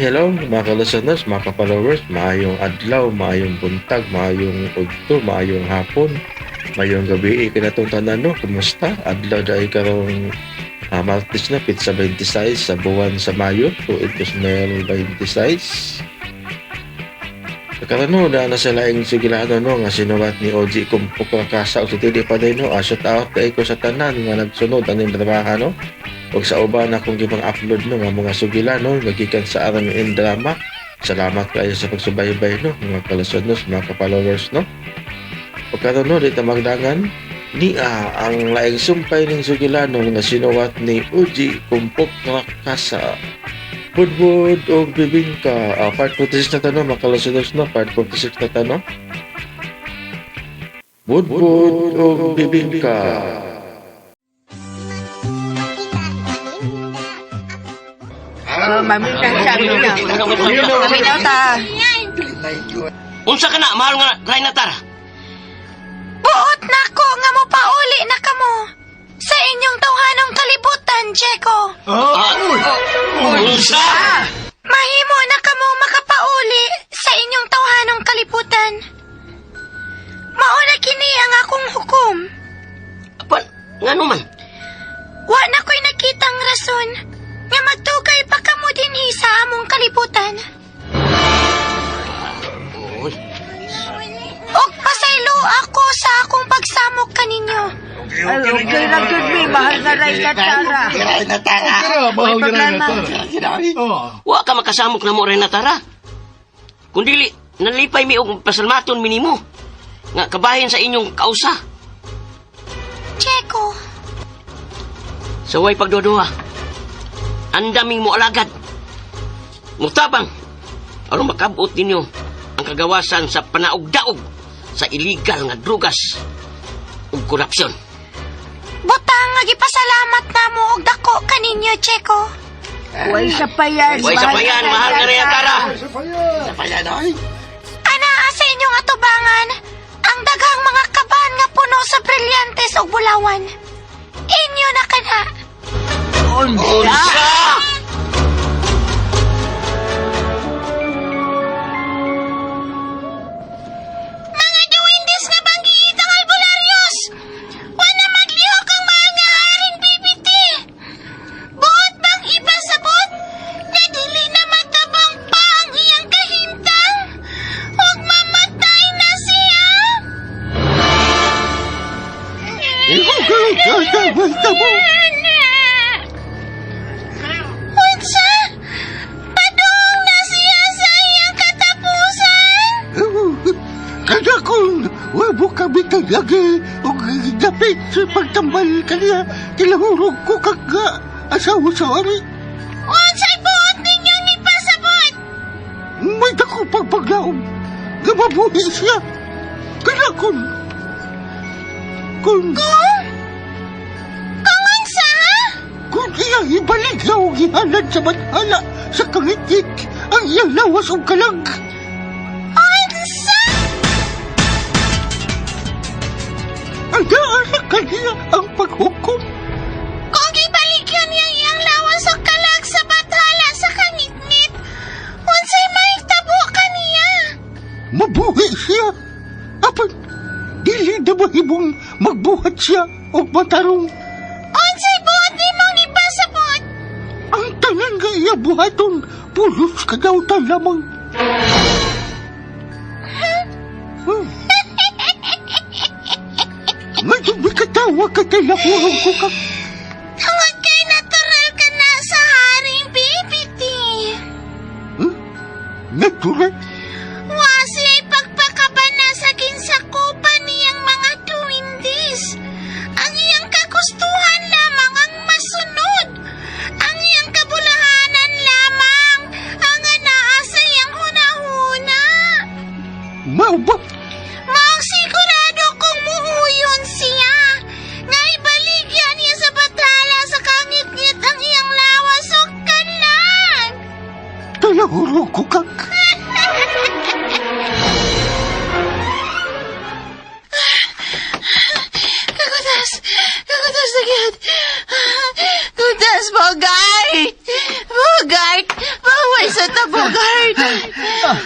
Hello mga ka-listeners, mga ka-followers, maayong adlaw, maayong buntag, maayong udto, maayong hapon, maayong gabi kanatong tanan, no? Kumusta? Adlaw dahil karong Martes na, petsa 26 sa buwan sa Mayo, tuig 2026. Karon, no, na sa laing sugilano, no, nga sinuwat ni OG Kumpok Rakasa o sa dili pa din, no, shout out kay ko sa tanan nga nagsunod aning dramaha, no, ug sa uban akong gipang upload, no, nga mga sugila, no, nga gikan sa RMN Drama. Salamat kayo sa pagsubaybay, no, mga kalusonos, mga ka-followers, no. Ug karon, no, di ta magdangan niya ang laing sumpay ning sugilano nga sinuwat ni OG Kumpok Rakasa, Budbud og Bibingka. Part 46 na ta, no, mga kalusonos, no, part 46 na ta, no. Budbud og Bibingka. Oh, maminta siya, minaw. Maminaw ta. Unsa ka na, mahal nga Reyna Tara? Buot na ko nga mo pauli na kamo sa inyong tawhanong kalibutan, Jeko. Unsa? Mahimo na kamo makapauli sa inyong tawhanong kalibutan. Mao na kini ang akong hukom. Apan, ngano man? Wa na ko'y nakitang rason nga magtugay pa kamo dinhi sa among kalibutan. Uy, Og pasaylo ako sa akong pagsamok kaninyo. Ay, okay lang yun, mi. Mahal na Reyna Tara. Mahal May nga problema. Tara. Wa ka makasamok na mo, Reyna Tara. Kung dili, nalipay mi og pasalmaton minimo nga kabahin sa inyong kausa. Jeko, Sa way pagduduha, ang daming mo alagad. Mutabang, aron makabot ninyo ang kagawasan sa panaugdaog sa illegal nga drugas ug korupsyon. Butang nga gipasalamat namo og dako kaninyo, Jeko. Way sa payan. Way sa payan, mahal nga Reyna Tara. Anaa sa inyong atubangan ang daghang mga kaban nga puno sa brilyantes ug bulawan. Inyo na kana. Unsa? Unsa? Mga duwindes nga banggiit ang albularyos! Wa na maglihok ang mahal nga haring BBT! Buot bang ipasabot na dili na matabang pa ang iyang kahimtang? Huwag mamatay na siya! Unsa? Padung na siya sa iyang katapusan? Kada kung wabo kami lagi og dapit sa pagtambal kaniya, tilahurog ko kag asawa sa ari. Unsay buot ninyong ipasabot? May dako pagpaglaom nga mabuhi siya. Kada kung Kung? Kung unsa, ha? Kung iyang ibaligya og ihalad sa bathala sa kangitngit ang iyang lawas og kalag. Unsa? Ang naa sa kaniya ang paghukom. Kung gibaligyan niya iyang lawas og kalag sa bathala sa kangitngit, unsay mahitabo kaniya? Mabuhi siya. Apan, dili na mahimong magbuhat siya og matarong. Unsay buot nimong ipasabot? Ang tanan nga iya buhaton, pulos kadawtan lamang. Medyo may katawa ka tilahurong ko ka. Tungod kay natural ka na sa haring BBT. Huh? Natural? Wa siya'y pagpakabana sa ginsakupan niyang mga duwindis. Ang iyang kagustuhan lamang ang masunod. Ang iyang kabulahanan lamang ang anaa sa iyang hunahuna. Mao ba? Maong sigurado kung muuyon siya. Nga ibaligya niya sa bathala sa kangitngit ang iyang lawas o kalag. Tilahurong ko kak. Kakutas! Kakutas na gyud! Kutas, Bogart! Bogart! Bawal sa tabo! Ah,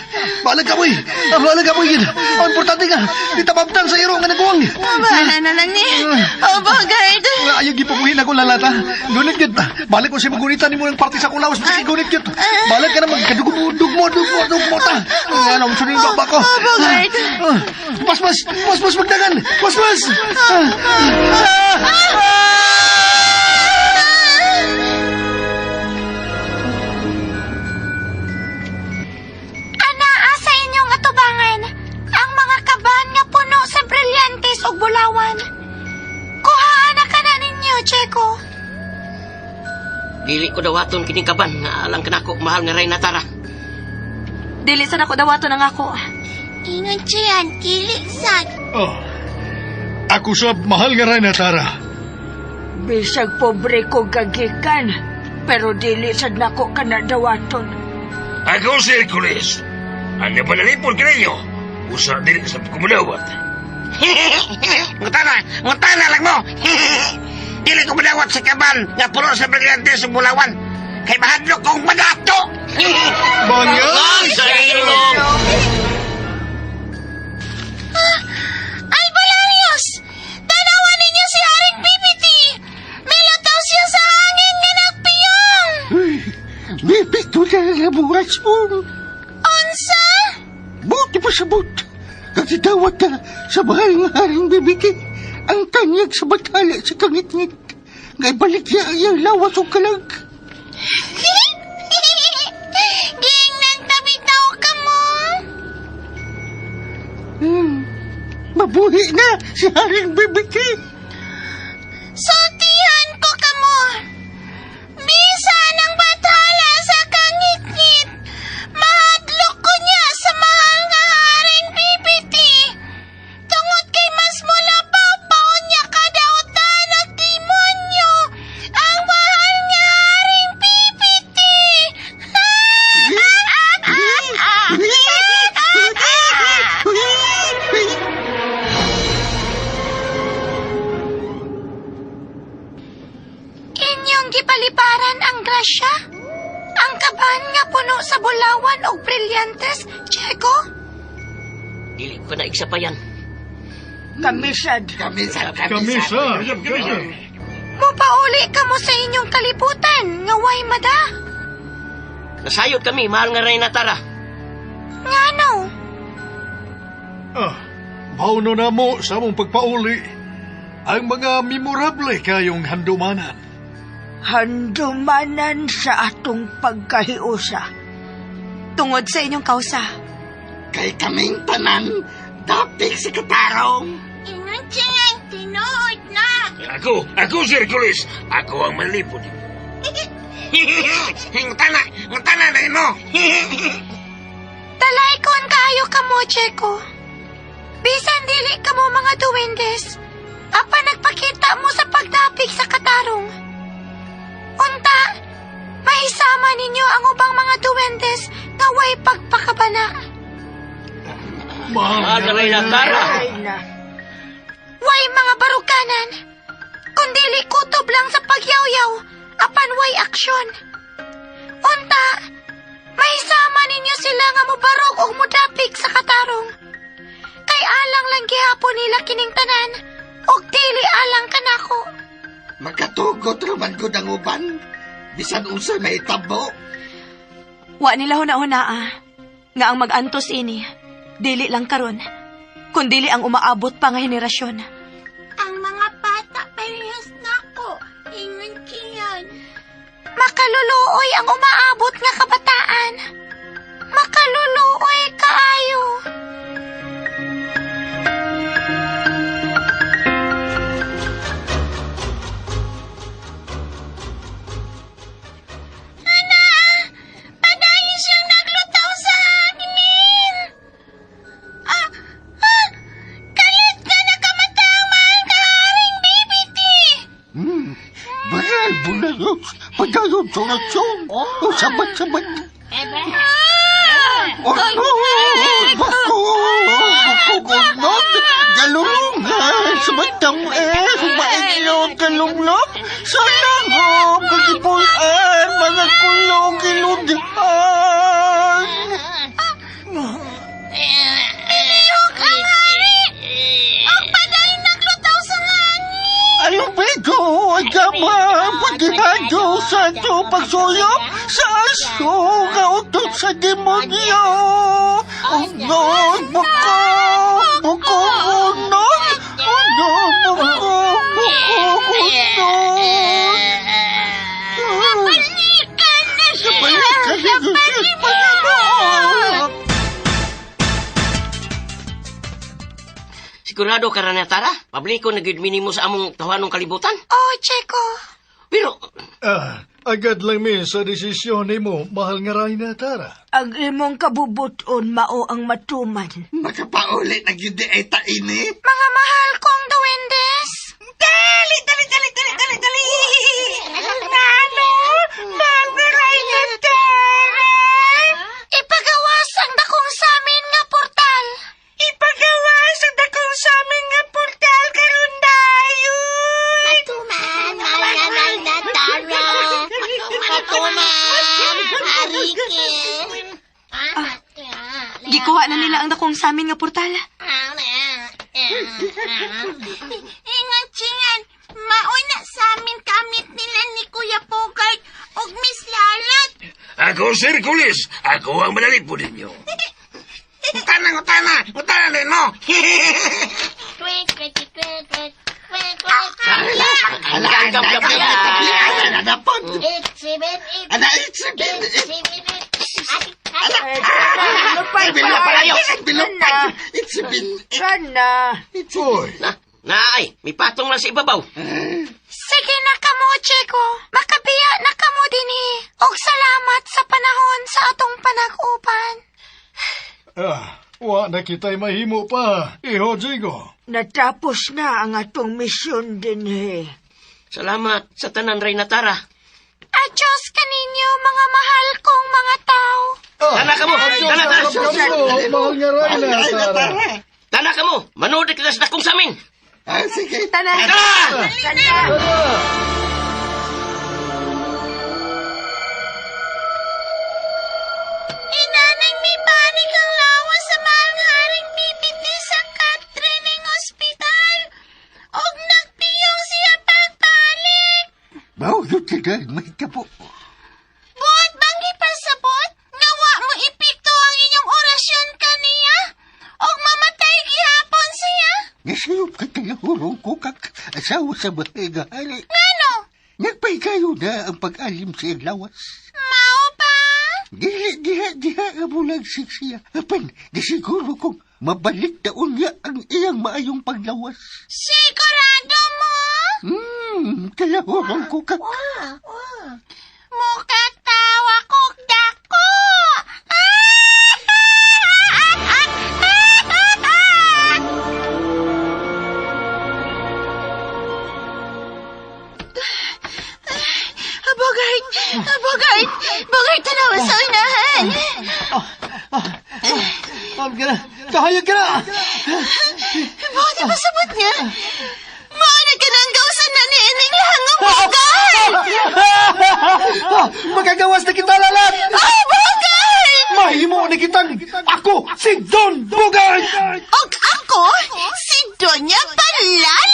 balag ka, boy. Ah, balag ka, boy. Ang importante nga, di tababtan sa iro nga naguwang. Bahala na lang ni. Oh, Bogart. Ayaw gipabuhin ako lalata. Gunit yun. Balik ko siya magunitan ni mo ng parte sa akong lawas. Basta gunit yun. Balik ka na magkadugmo, dugmo, dugmo, dugmo ta. Ano, sunod yung baba ko. Oh, Bogart. Ah, Paspas, paspas magdagan. Paspas. Ah, ah, ah. Anaa sa inyong atubangan ang mga kaban nga puno sa brilyantes ug bulawan. Kuhaan na kana ninyo, Checo. Dili ko dawaton kining kaban nga alang kanako mahal nga Reyna Tara. Dili sa nako dawaton ang ako. Ingon siyan, dili sad. Oh, ako sa mahal nga rin na Tara. Bisag pobre ko gagikan, pero dili sad nako kana dawaton. Ako si Hercules. Ang napanalipon kaninyo. Usa dili sa kumulawat. Ngutana, ngutana lang mo. Dili ko madawat sa kaban nga puno sa brilyante sa bulawan. Kay mahadlok kong madato. Bangag! Sa ilong! Albolarios! Tanawan ninyo si Haring PPT! Milutaw siya sa hangin nga nagpiyong! Bibito na ang bukas mo. Unsa? Buti pa sa but. Kakitawat ka sa mahal nga haring bibiti. Ang tanyag sa batala sa kangitngit. Ngay balik niya ang iyang lawas o kalag. Giingnan tabitaw ka mo! Mabuhi na si haring bibiti. Sultihan ko kamo! Bisan ang bathala sa kangitngit, mahadlok ko niya sa mahal nga haring bibiti. Tungod kay mas mulapaw paon niya kadautan at demonyo ang mahal nga haring bibiti. Inyong gipaliparan ang grasya? Ang kaban nga puno sa bulawan og brilyantes, Checo? Dili ko na igsapayan. Kami sad. Kami sa Kami sa. Mupauli ka mo sa inyong kalibutan nga way mada. Nasayod kami, mahal nga Reyna Tara. Ngano? Ah, mauno na mo sa among pagpauli ang mga memorable kayong handumanan. Handumanan sa atong pagkahiusa. Tungod sa inyong kausa. Kay kaming tanan, dapik sa katarong. Ingon siya tinuod na. Ako, ako si Hercules. Ako ang manlipon. Ngutana, ngutana na mo. Talaykon kaayo ka mo, Checo. Bisan dili ka mo mga duwendes, apa nagpakita mo sa pagdapig sa katarong. Unta, mahisama ninyo ang ubang mga duwendes nga way pagpakabana. Mahal nga Reyna Tara. Ay na. Way mga barukanan, kundili kutob lang sa pagyawyaw, apan way aksyon. Unta, mahisama ninyo sila nga mubarog og mudapig sa katarong. Kay alang lang gihapon nila kining tanan, og dili alang kanako. Makatugot raman ko ng uban. Bisan unsa may tabo. Wa nila huna-huna ah. Nga ang mag-antos ini, dili lang karon, kundili ang umaabot pa nga henerasyon. Ang mga bata parehas nako, ingon kiyan. Makaluluoy ang umaabot nga kabataan. Makaluluoy kaayo. Ana, padayon siyang naglutaw sa hangin. Ah, ah, kalit ka nakamata ang mahal ka haring BBT. Baral, bulayos, padayon sa orasyon. O sabat-sabat. Oh, no! Bako! Bako, gunod! Galungan! Sabatang eh! Sumainyo, galunglong! Sa langob! Kagipulan! Mga kulong, kiludhan! Diyos Santo pagsuyop sa aso nga utot sa demonyo. Unod buko, buko unod, unod buko, buko unod. Nabalikan na siya! Nabalikan na siya, Panginoon! Sigurado ka na Tara? Pabliko na gid minimo sa among tawanong kalibutan. Oh, Checo. Pero Ah, agad lang mi sa desisyon nimo, mahal nga Reyna Tara. Ang imong kabubuton mao ang matuman. Makapauli na gyud di ay ta ini. Mga mahal kong duwendes. Dali, dali, dali, dali, dali, dali! Nano? Mahal na Reyna Tara! Ipagawas ang dakong samin nga portal. Ipagawas ang dakong sa amin nga portal karon dayon! Matuman, mahal nga Reyna Tara. Matuman, harike. Gikuha na nila ang dakong samin nga portal. Ingat, chingan! Mauna sa amin kamit nila ni Kuya Pogart ug Miss Lalat. Ako, Sir Hercules. Ako ang manalipod ninyo. Utana, utana, utana din mo. Ana, it's Lupay Bilupay, bilupay. It's been Sana. Uy, na, naay, may patong lang sa ibabaw. Sige na kamo, Checo. Makabiya na kamo dinhi. Og salamat sa panahon sa atong panag-uban. ah, wa na kita'y mahimo pa, iho Jigo. Natapos na ang atong misyon dinhi. Salamat sa tanan Reyna Tara. Adios kaninyo, mga mahal kong mga tao. Tana ka mo! Tana, tana! Mahal nga Reyna Tara. Tana ka mo! Manood kita sa dakong samin! Ah, sige. Tana. Tara! Tara! Inanang may panik ang lawas sa mga haring BBT sa Katrining Hospital. Og nagpiyong siya pagpalik. Mao yun ka may kapo. Buot bang ipasabot? Nga wa mo epekto ang inyong orasyon kaniya? Og mamatay gihapon siya? Nasayop ka talahurong kukak asawa sa bahay nga hari. Ngano? Nagpaykayo na ang pag-alim sa iyang lawas. Mao ba? Dili, diha, diha nga bulag siya. Apan, di siguro kung mabalik taon niya ang iyang maayong paglawas. Sigurado mo? Talahurong kukak. Mukatawa kog dako. Bogart! Bogart! Bogart, tanawa sa unahan! Mahal ka na, kahayag ka na! Buti pa sabot niya! Mauna ka ng gawsan na ni Ining Langong, Bogart! Ah, magagawas na kita lalat! Oh, Bogart! Mahimo na kitang ako si Don Bogart! Og ako, si Doña Palalat!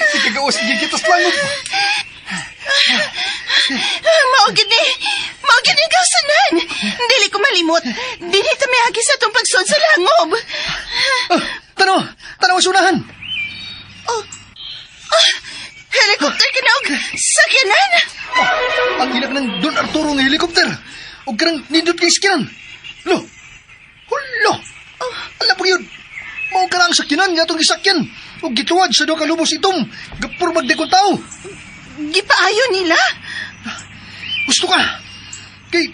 Si kagawas na kita sa langit! Mao gid ni, mao gid ni gawsanan. Dili ko malimot. Dili ta miagi sa atong pagsud sa langob. Ah, tanaw! Tanaw sa unahan! Oh, ah, helicopter ka na og sakyanan. Ang inak ng Don Arturo nga helicopter! O karang nindot kay sakyanan! Lo! Hulo! Ala pa yun! Mao ka na ang sakyanan nga atong gisakyan! O gituwad sa duha ka lubos itom! Gapur magdekong tao! Gipaayo nila. Gusto ka! Kay,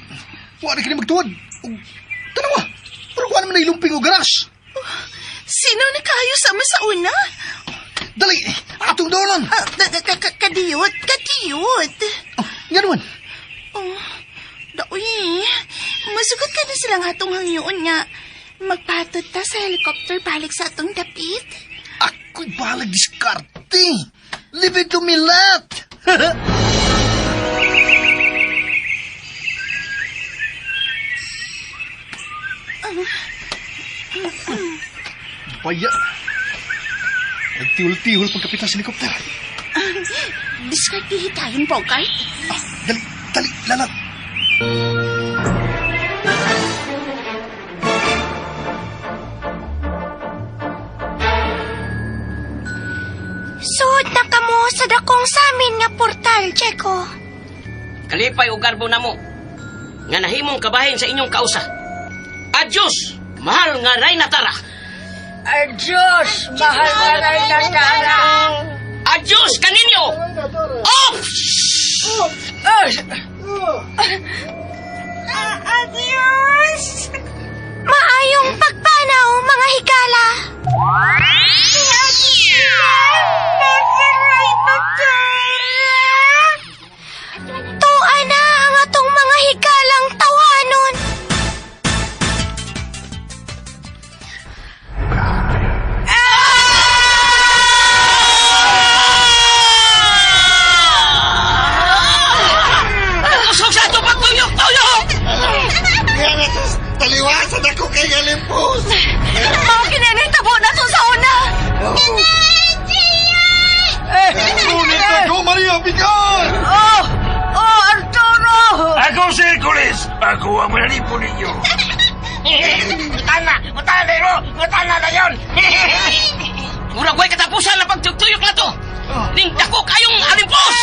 wa na kini magtuwad! O, tanawa! Pero kuha naman na ilumping o garas! Sino na kayo sama sa una? Dali! Atong dolan! Ah, kadiyot, kadiyot. Oh, nga naman! Oh, daoy. Masugot ka na silang atong hangyoon nga. Magpatod ta sa helicopter balik sa atong dapit. Ako'y balag diskarte! Leave it to me, lat! Baya. Nagtihol-tihol pagkapita sa helikopter. Diskartihi tayong Bogart. Ah, dali, dali, lalat. Suod na kamo sa dakong samin nga portal, Jeko. Kalipay og garbo namo nga nahimong kabahin sa inyong kausa. Adios, mahal nga Reyna Tara. Adios, mahal nga Reyna Tara. Adios kaninyo. Off! Adios! Maayong pagpanaw, mga higala! Tuwa na ang atong mga higalang tawanon! Usog sa ato pagtuyok-tuyok! Taliwasan ako kay Alimpos! Mao kinenay tabo na to sa una. Ngunit ako, Maria Bigan! Oh, oh, Arturo! Ako si Hercules! Ako ang manalipon ninyo! Utana! Utana mo! Utana na yon! Murag way katapusan na pagtuyok na to. Ning dako kayong alimpos!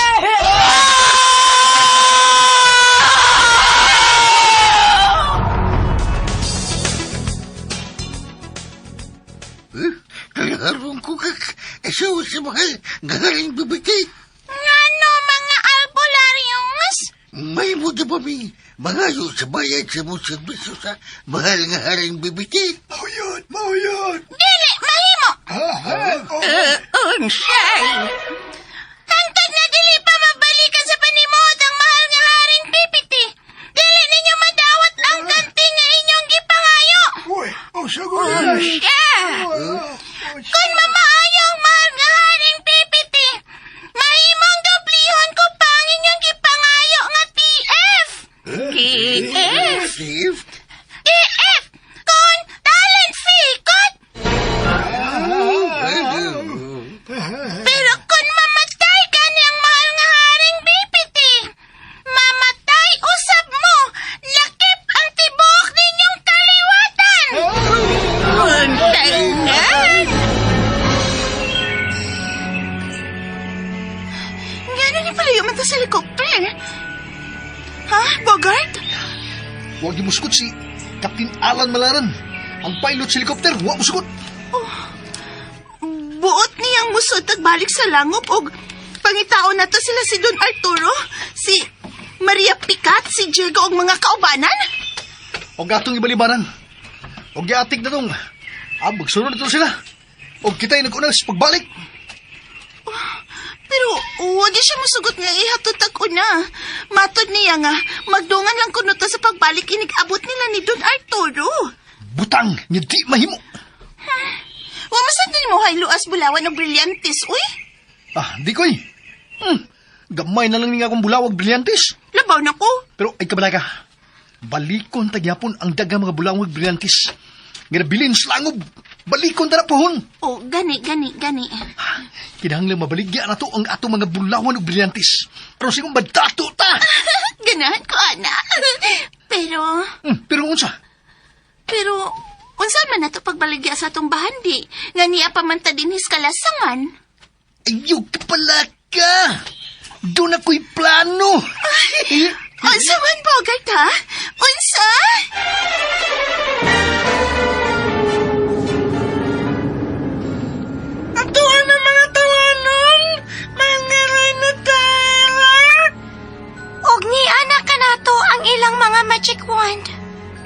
Kaya ko kak, isaw sa mahal, galing bibiti. Ngano mga albularyos? May mo di ba mi, mangayo sa bayan sa mong serbisyo sa mahal nga haring bibiti. Mao yun, mao yun. Dili mahimo! Unsay! Hangtod na dili pa mabalikan sa panimuot ang mahal nga haring Pipiti. Dili ninyo madawat ang kanti nga inyong gipangayo. Uy, oh, sagot. Kung mamaayo ang mahal nga haring Pipiti, mahimong dublihon ko pa ang inyong gipangayo nga TF. TF? Steve, TF! Kon talent fee kot! Pero kung mamatay ka niyang mahal nga haring Pipiti, mamatay usab mo, lakip ang tibuok ninyong kaliwatan! Unsay na? Ngano ni pala yung sa helicopter? Ha, Bogart? Huwag yung musugot si Captain Alan Malaran. Ang pilot sa helicopter, huwag musugot. Buot niyang musod tagbalik sa langop og pangitao na to sila si Don Arturo, si Maria Picat, si Diego og mga kaubanan. O gatong ibalibaran. O giatik na tong. Ah, magsunod na to sila. O kita'y nag-unang sa pagbalik. Pero wag siya musugot nga ihatod tag una. Matod niya nga magdungan lang kuno ta sa pagbalik inig-abot nila ni Don Arturo. Butang, nga di mahimo. Wa masad nimo hayluas bulawan og brilyantes, uy. Ah, di ko'y. Gamay na lang ni nga akong bulawag brilyantes. Labaw na ko. Pero ay kabalaka, balikon tagyapon ang daga mga bulawag brilyantes. Nga nabilin sa langob, balikon ta na pohon. Oh, gani gani gani. Kinahanglan mabaligya na to ang atong mga bulawan og brilyantes. Pero sigong badato ta. Ganahan ko ana. Pero Pero unsa? Pero, unsa man nato pagbaligya sa atong bahandi, nga niya pa man ta dinhis kalasangan. Ayaw ka pala ka. Doon ako'y plano. Unsa man, Bogart, ha? Unsa? Atuan ang mga tawanon! Mga Renatara! Og ni anak ka nato ang ilang mga magic wand.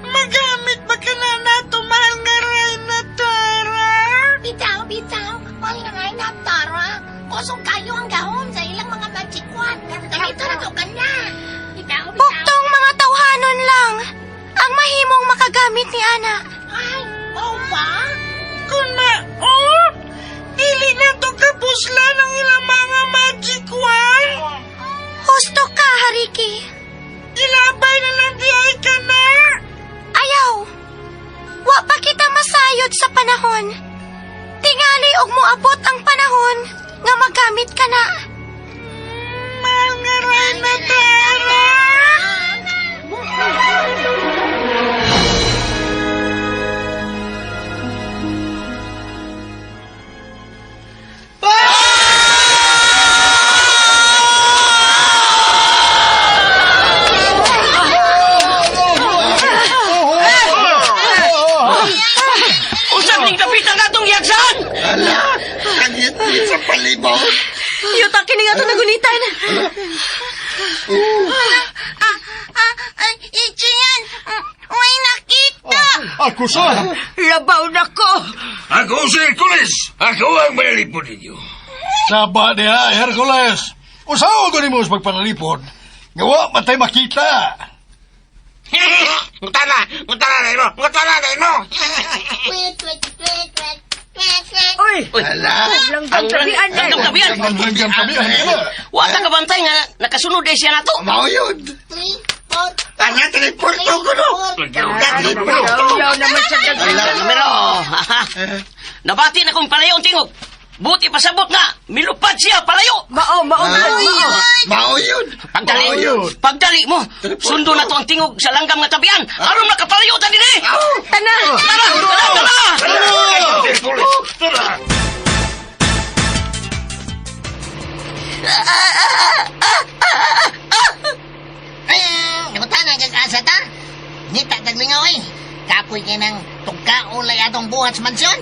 Magamit ba ka na nato, mahal nga Renatara? Bitaw, bitaw. Mahal nga Reyna Tara. Kusog kayo ang gahom sa ilang mga magic wand. Gamito na to kanya. Bitaw, bitaw. Buktong mga tawhanon lang ang mahimong makagamit ni ana. Ay, oh ba? Kung mao, dili na to kapuslan ang ilang mga magic wand. Husto ka, Hariki. Ilabay na lang di ay ka na. Ayaw. Wa pa kita masayod tanan. Tingali og moabot ang panahon nga magamit ka na. Mahal nga Reyna Tara! Usab ning kapitan katong gihagsaan! Ala, kangit-ngit sa palibot. Yuta kini nga to nagunitan. Ah, Ichian, may nakita. Ako sa! Labaw na ko. Ako si Hercules! Ako ang manalipod ninyo. Saba niya, Hercules! Usaw ko nimo sa pagpanalipod. Gawa, matay makita. Ngutana! Ngutana na mo! Ngutana na mo! Wait, wait, wait, wait, wait, wait. Uy, Uy, Ala, langgam tabian na. Langgam tabian. Ang langgam kami, ang gala. Wa ta kabantay nga nakasunod ay siya nato. mao yun. 3, 4, Ala, teleporto ko no. Teleporto. Law naman sa daghan. Numero. Nabati na kong palayo ang tingog. Buti pasabot na, milupad siya palayo. Mao, mao, mao, mao. Mao yun. Pagdali, Mao yun. pagdali mo, sundo na to ang tingog sa langgam nga tabian. Aron makapalayo ta dinhi. Tana! Tara, tara, tara. Ako si Hercules! Tara! Ngutana kag asa ta? Nita taglingaw eh. Kapoy kay nang tugkaon lay atong buhat sa mansyon.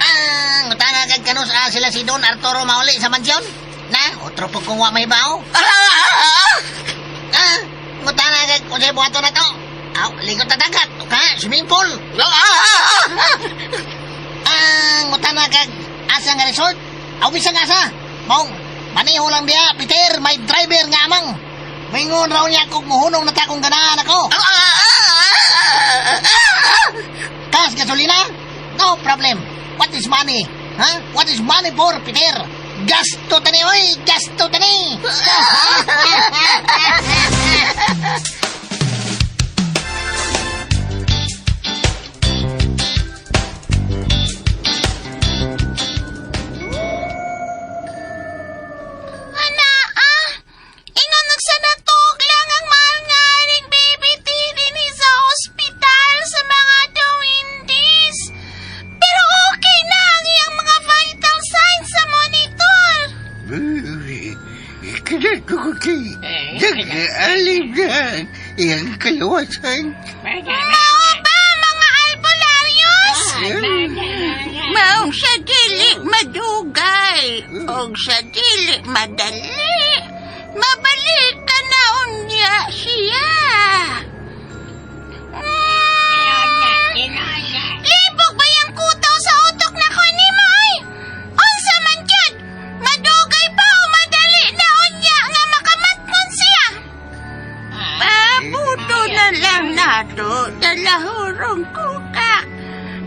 Ah, ngutana kag kanus ah, sila si Don Arturo mauli sa mansyon. Na, otro po kung wa may bao. Ah, ngutana kag unsay buhaton na to. Aw, ligot ta dagat, ka, swimming pool. Ah, ngutana kag asa nga resort? Aw bisan asa. Maong maneho lang biya, Peter, may driver nga amang. Mingon raw niya kung muhunong na ta kung ganahan ako. Kas gasolina? No problem. What is money? Huh? What is money for, Peter? Gasto tani, oy! Gasto tani! Ana, ah! Ingon nagsanatog lang ang mahal nga aring baby dinhi sa ospital sa mga duwindis. Pero okay na ang iyang mga vital signs sa monitor. Kinat ko ko kay Nag-alim na iyang kalawasan. Mao ba mga albularyos? Maong sa dili madugay, og sa dili madali, Mabalik ka na unya siya. Libog ba yung kutaw sa utok na ko ni May? Unsa man gyud? Madugay pa o madali na unya nga makamatngon siya? Pabuto na lang nato dalahurong kuka.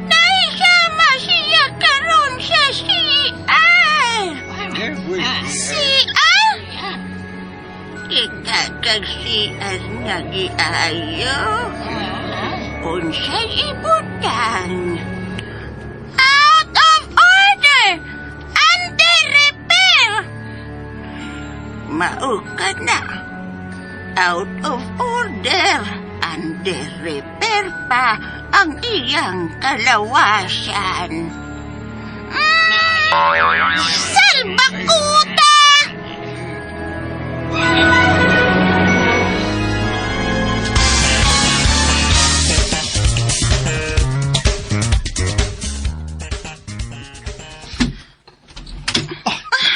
Nahisama siya karon sa CR. CR? Kita kag CR nga giayo. Unsay ibutang? Out of order! Under repair! Mao ka na. Out of order. Under repair pa ang iyang kalawasan. Salbakuta!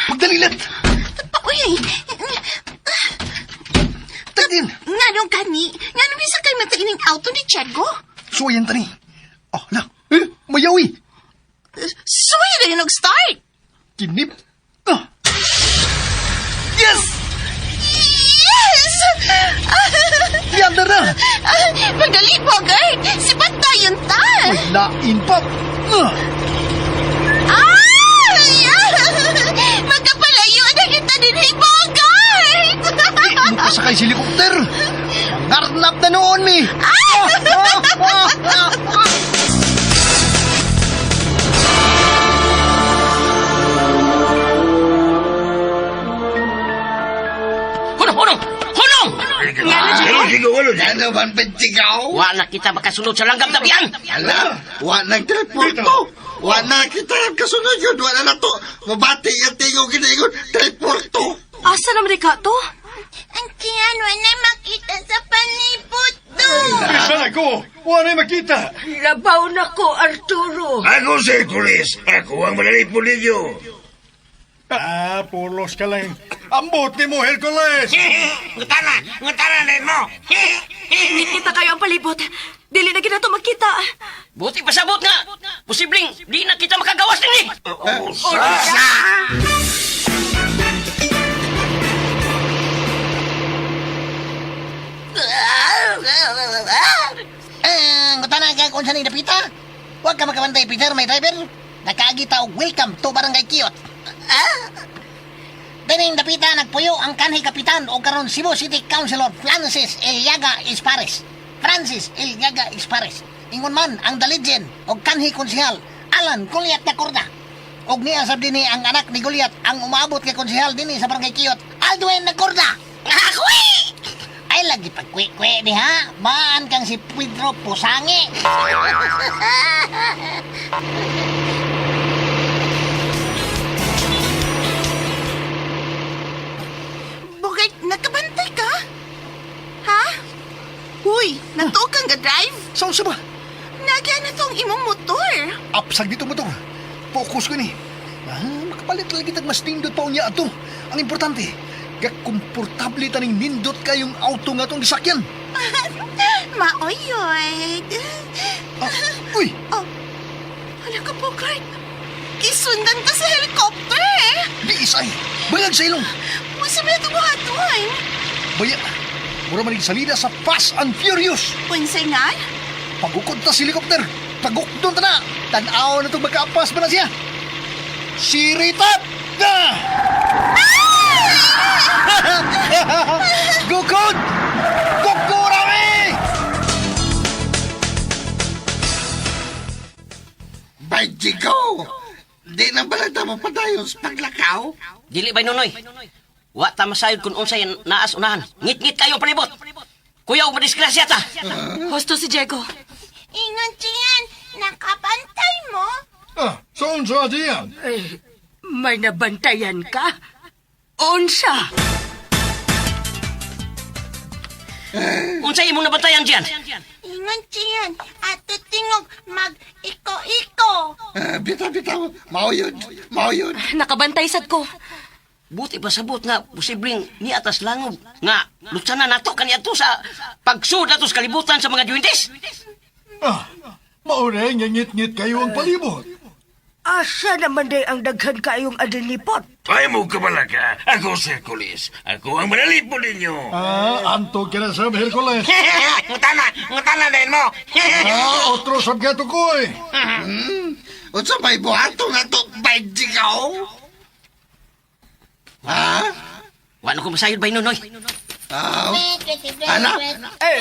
Pagdalilat! Uy, Tagin! nganong kani? Nganong bisa kay mata ining auto ni Tiago? Suwayan tani. Oh, la. Eh, mayawi. Suway na yun start. Kinip. Ah. Yes! Yes! Yanda na! Magaling, Bogart! Sipat tayo ta! Uy, lain pa. Ah. Ay! Magkapalayo na kita din ni Bogart! Pasakay sa helicopter. Ngarnap na noon, mi. Ah, ah, ah, ah. Walo dyan. Ano man bentigaw? Wa na kita makasunod sa langgam tabian. Ala, wa nang teleporto. Wa na kita ang kasunod yun. Wa na na to. Mabati ang tingog ginaingon. Teleporto. Asa naman di ka to? Ang tiyan, wala makita sa palibot do. Bisan ako! Wala makita! Labaw na ko, Arturo. Ako si Hercules. Ako ang manalipod ninyo. Ah, pulos ka lang. Ambot ni mo, Hercules! Ngutana! Ngutana na mo! Ngit-ngita kayo ang palibot. Dili na ginato makita. Buti pasabot nga. Posibleng di na kita makagawas nini. Usa! Ngutana ka kung saan dapita. Huwag ka makabantay, Peter, may driver. Nakaagi ta og welcome to Barangay Kiyot. Ah? Dining dapita nagpuyo ang kanhi kapitan o karon Cebu City Councilor Francis Eliaga Ispares. Francis Eliaga Ispares. Ingon man ang the legend og kanhi konsehal Alan Goliath Nacorda. Og niya sab dinhi ang anak ni Goliath ang umaabot kay konsehal dinhi sa Barangay Kiyot, Aldwin Nacorda. Ako'y! Ay lagi pagkwe-kwe diha. Maan kang si Pedro Pusangi. Bukit, nakabantay ka? Ha? Huy, natuo kang ga-drive? Sa unsa ba? Nagya na tong imong motor. Apsag dito motor. Focus ko ni. Ah, makapalit lagi tag mas nindot pa unya ato. Ang importante, gakomportable taning nindot kayong auto nga atong gisakyan. Maoyoy. Ah, uy, Oh, hala ka po, Clark. Kisundan ka sa helicopter eh. di isay. Bayag sa ilong. Unsa man ito buhaton? Baya, mura man salida sa Fast and Furious. Unsay nga? Pagukod ta sa helicopter. Pagukdon ta na. Tanaw na itong magkaapas pa na siya. Siritat na! Gukod! Gukurami! Bentigaw! Di na bala ta mapadayon sa paglakaw? Dili bay Nonoy. Wa ta masayod kung unsay naas unahan. Ngit-ngit kayo ang palibot. Kuya og madisgrasya ta. Husto si Diego. Ingon tiyan, nakabantay mo? Ah, saan sa diyan? Eh, may nabantayan ka? Unsa? Unsay imong nabantayan diyan? Ingon tiyan, ato tingog mag-iko-iko. Ah, bitaw, bitaw. Mao yun. Mao yun. Nakabantay sad ko. Buti pasabot nga posibleng ni atas langob nga lutsanan nato kaniadto sa pagsud nato sa kalibutan sa mga duwindes. Ah, mauna ngit-ngit kayo ang palibot. Asa naman day ang daghan kayong adinipot? Ay mo kabalaka. Ako si Hercules. Ako ang manalipod ninyo. Ah, anto ka na sa Hercules. Ngutana! Ngutana na mo! Ah, otro sab gato ko eh. Unsa may buhaton na to, Bentigaw? Ha? Wa na ko masayod bay Nonoy. Ah, Ala? Eh,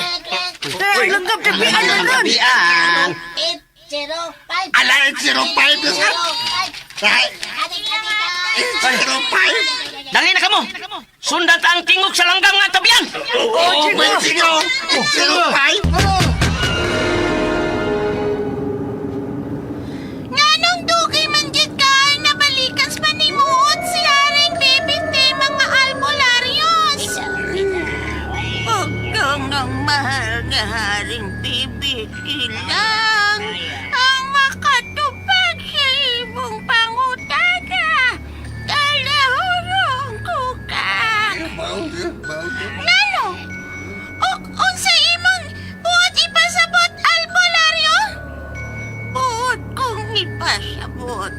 ang langgam tabian na nun. Biang. 805. Ala, 805 na sa... Ay, 805! Dali na kamo. Sundan ta ang tingog sa langgam nga tabian. Oh, Bentigaw! 805! Nganong dugay man gid ka nabalikan sa panimuot si Haring Baby T mga albularyos. Pagkang ang mahal nga Haring Baby T lang ang makatupad sa imong pangutana. Kalahurong ko ka. Nano? O, unsa imong buot ipasabot, albularyo? Buot kong ipasabot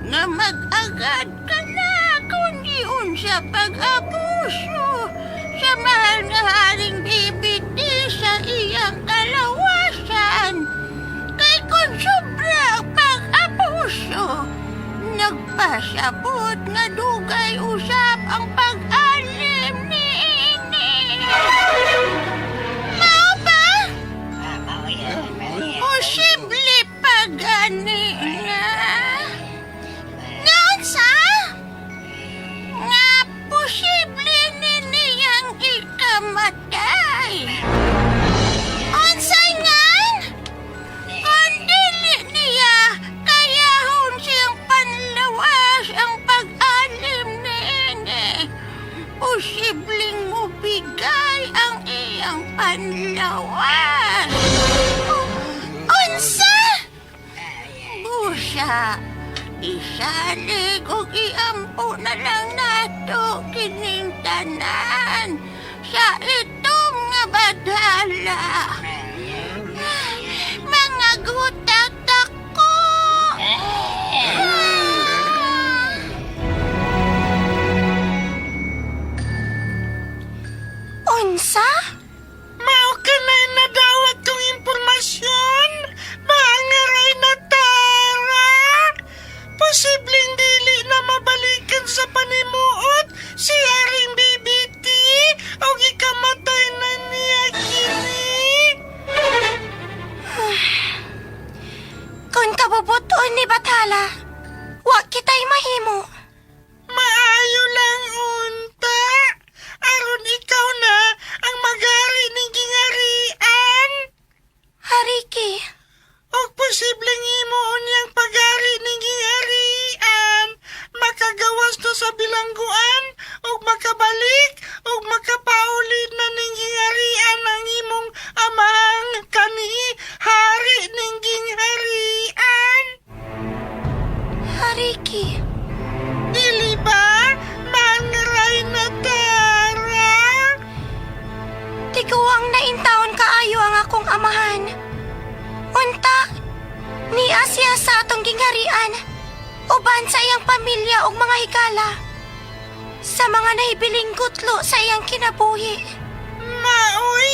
nga mag-agad ka na kundi unsa pag-abuso sa mahal nga haring bibiti sa iyang kalawasan. Kay kung sobra ang pag-abuso, nagpasabot nga dugay usap ang pag-alim ni ini. Mao ba? Posible pa gani nga. Ngaunsa? Nga posible ni niyang ikamatay. Panlawan. Unsa? Busa, isalig og iampo na lang nato kining tanan sa itom nga badala. Mga gutat ako. Unsa? Mao ka na nadawat kong impormasyon, maangaray na Tara. Posibleng dili na mabalikan sa panimuot si Haring BBT o ikamatay na niya kini. Kung kabubuton ni Bathala, wa kita'y mahimo. Maayo lang unta. Aron ikaw na ang maghari ning gingarian. Hariki, Og posibleng himuon niyang paghari ning gingharian. Makagawas to sa bilangguan og makabalik og makapauli na ning gingharian ang imong amang kani hari ning gingharian. Hariki. Dili ba? Mangaray na Tara? Tiguang na intawon kaayo ang akong amahan. Unta, niya siya sa atong gingharian, uban sa iyang pamilya ug mga higala. Sa mga nahibiling gutlo sa iyang kinabuhi.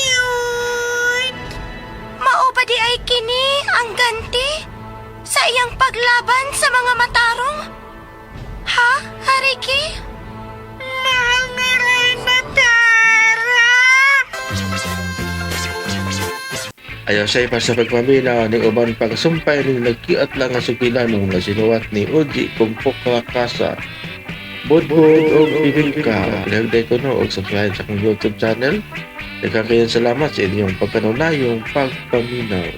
Mauyut! Mao ba di ay kini ang ganti sa iyang paglaban sa mga matarong? Ha, Hariki? Mahal nga rin na Tara! Ayaw sa ipa sa pagpaminaw ni uban pagsumpay ning nagkiat lang ang sugilan nga sinuwat ni Oji Kumpok Kasa. Budbud og bibingka. Palihog ko no og subscribe sa akong YouTube channel. Daghang kayong salamat sa inyong pagkanunayong pagpaminaw.